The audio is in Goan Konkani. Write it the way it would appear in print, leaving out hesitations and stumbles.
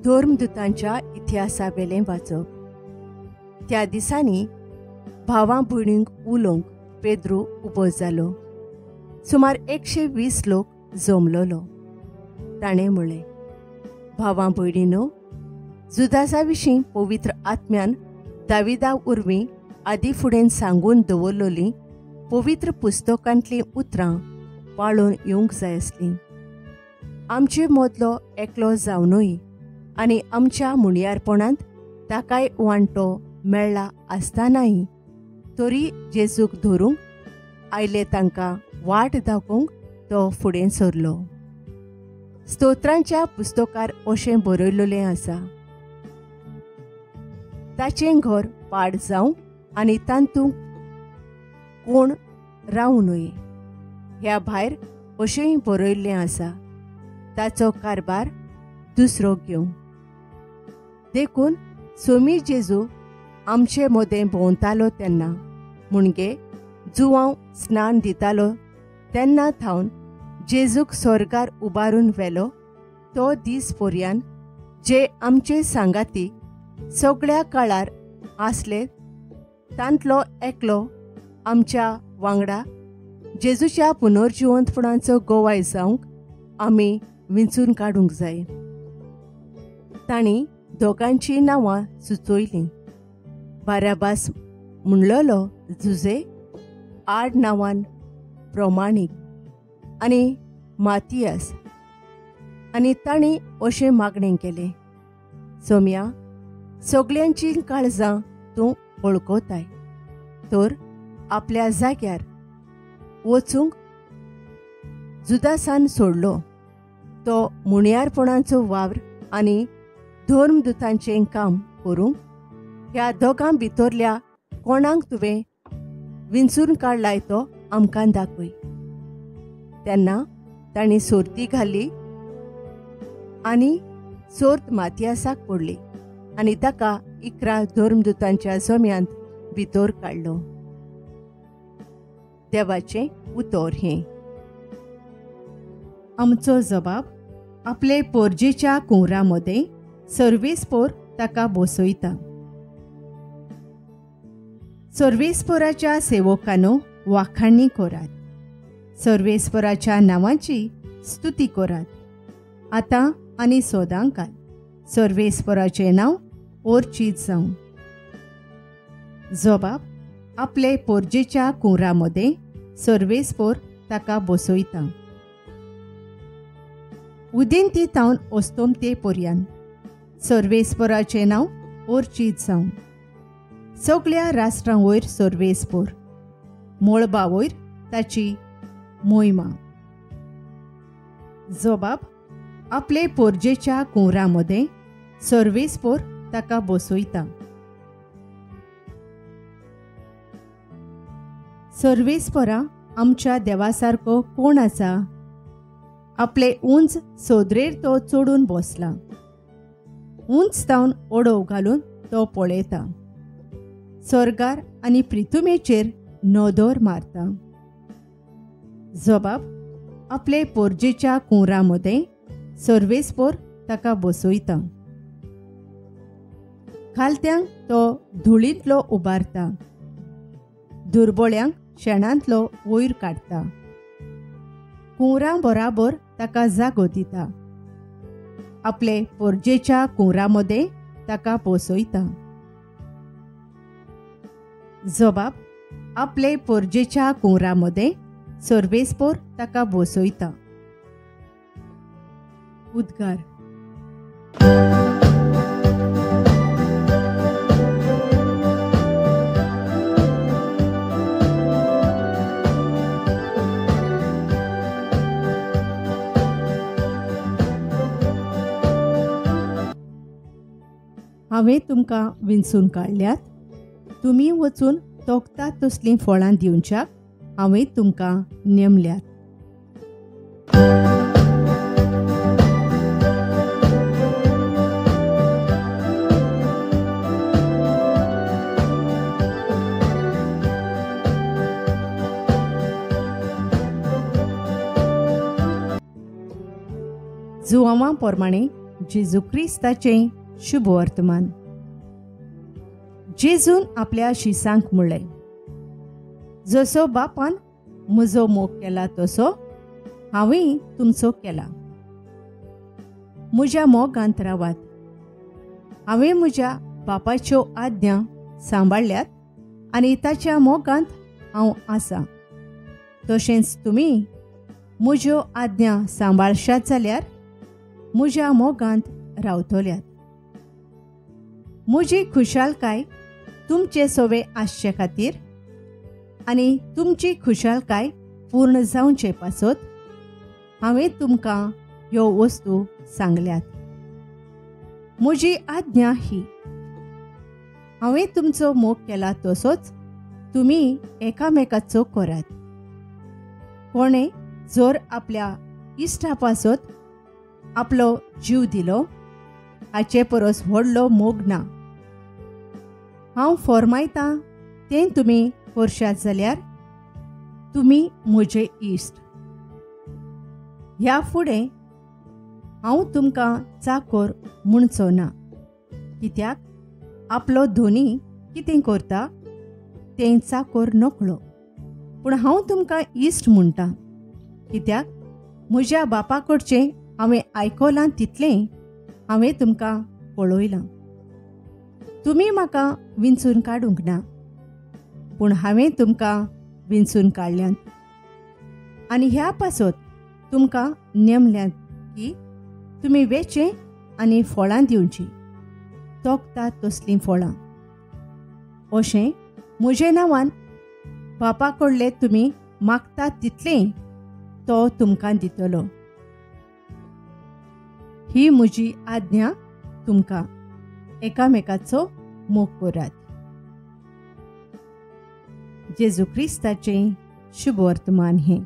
धर्मदुतांच्या इतिहासावेलें वाचप. त्या दिसांनी भावां भयणींक उलोवंक पेद्रू उबो जालो. सुमार 120 लोक जमलोलो. ताणें म्हळें, भावां भयणीनो, जुदासा विशीं पवित्र आत्म्यान दाविदा उर्वी आदी फुडें सांगून दवरलोलीं पवित्र पुस्तकांतलीं उतरां पाळून येवंक जाय आसलीं. आमचे मदलो एकलो जावनूय आनी आमच्या मुणयारपणांत ताकाय वांटो मेळ्ळा आसतनाय तरी जेजूक धरूंक आयले तांकां वाट दाखोवंक तो फुडें सरलो. स्तोत्रांच्या पुस्तकार अशें बरयलेलें आसा, ताचें घर पाड जावं आनी तातूंत कोण रावूं न्हय. ह्या भायर अशेंय बरयल्लें आसा, ताचो कारभार दुसरो घेवं. देखून सोमी जेजू आमचे मदें भोंवतालो तेन्ना, म्हणजे जुवांव स्नान दितालो तेन्ना थावन जेजूक स्वर्गार उबारून व्हेलो तो दीस पर्यान जे आमचे सांगाती सगळ्या काळार आसले तांतलो एकलो आमच्या वांगडा जेजूच्या पुनर्जिवंतपणाचो गोवाय जावंक आमी विंचून काडूंक जाय. तांणी दोगांचीं नांवां सुचयलीं. बाराबास म्हणलोलो जुजे आड नांवान प्रमाणीक आनी मातियास. आनी तांणी अशें मागणें केलें, सोम्या, सगल्यांचीं काळजां तूं वळखताय, तर आपल्या जाग्यार वचूंक जुदासान सोडलो. तो मुणयारपणाचो वावर आनी धर्मदुतांचें काम करूंक ह्या दोगां भितरल्या कोणाक तुवें विंचून काडलाय तो आमकां दाखय. तेन्ना तांणी सोर्ती घाली आनी सोर्त मातियासाक पडली आनी ताका 11 धर्मदुतांच्या जम्यांत भितर काडलो. देवाचें उतर हें. आमचो जबाब आपले पोरजेच्या कुंवरा मदें सर्वेस्पोर ताका बसयता. सर्वेस्पोराच्या सेवकांनो वाखाणी करात, सर्वेस्पोराच्या नांवाची स्तुती करात. आतां आनी सदांकाल सर्वेस्पोराचें नांव ओर्चीत जावं. जबाब आपले पोरजेच्या कुंवरा मदें सर्वेस्पोर ताका बसयता. उदेंती तावन अस्तमते पर्यान सर्वेस्पोराचें नांव ओर्चीत जावं. सगळ्या राष्ट्रां वयर सर्वेस्पोर, मळबा वयर ताची मोहिमा. जबाब आपले पोरजेच्या कुंवरा मदें सर्वेस्पोर ताका बसयता. सर्वेस्पोरा आमच्या देवा सारको कोण आसा? आपले उंच सोदरेर तो चडून बसला. उंच तावन ओडोव घालून तो पळयता, स्वर्गार आनी प्रिथुमेचेर नदर मारता. जबाब आपले पोरजेच्या कुंवरा मदें सर्वेस्पोर ताका बसयता. खालत्यांक तो धुळींतलो उबारता, दुर्बोळ्यांक शेणांतलो वयर काडटा. कुंवरां बराबर ताका जागो दिता, आपले पोरजेच्या कुंवरा मदें ताका पोसयता. जबाब आपले पोरजेच्या कुंवरा मदें सर्वेस्पोर ताका बसयता. उद्गार. हांवें तुमकां विंचून काडल्यात, तुमी वचून तोखतात तसलीं फळां दिवच्याक हांवें तुमकां नेमल्यात. जुवांवा प्रमाणे जेजू क्रिस्ताचें शुभ वर्तमान. जेजून आपल्या शिसांक म्हणलें, जसो बापान म्हजो मोग केला तसो हांवें तुमचो केला. म्हज्या मोगांत रावात. हांवें म्हज्या बापाच्यो आज्ञा सांबाळ्ळ्यात आनी ताच्या मोगांत हांव आसा. तशेंच तुमी म्हज्यो आज्ञा सांबाळशात जाल्यार म्हज्या मोगांत रावतल्यात. म्हजी खुशालकाय तुमचे सोवे आसचे खातीर आनी तुमची खुशालकाय पूर्ण जावचे पासत हांवें तुमकां ह्यो वस्तू सांगल्यात. म्हजी आज्ञा ही, हांवें तुमचो मोग केला तसोच तुमी एकामेकाचो करात. कोणें जर आपल्या इश्टा पासत आपलो जीव दिलो हाचे परस व्हडलो मोग ना. हांव फॉर्मायतां तें तुमी करशात जाल्यार तुमी म्हजे इश्ट. ह्या फुडें हांव तुमकां चाकोर म्हणचो ना, कित्याक आपलो धोनी कितें करता तें चाकोर नकळो. पूण हांव तुमकां इश्ट म्हणटा, कित्याक म्हज्या बापा कडचें हांवें आयकलां तितलें हांवें तुमकां पळयलां. तुमी म्हाका विंचून काडूंक ना, पूण हांवें तुमकां विंचून काडल्यांत आनी ह्या पासत तुमकां नेमल्यांत की तुमी वेचें आनी फळां दिवचीं, तोखतात तसलीं फळां. अशें म्हजे नांवान बापा कडले तुमी मागतात तितलें तो तुमकां दितलो. ही म्हजी आज्ञा तुमकां, एकामेकाचो मोग करात. जेजू क्रिस्ताचें शुभ वर्तमान हें.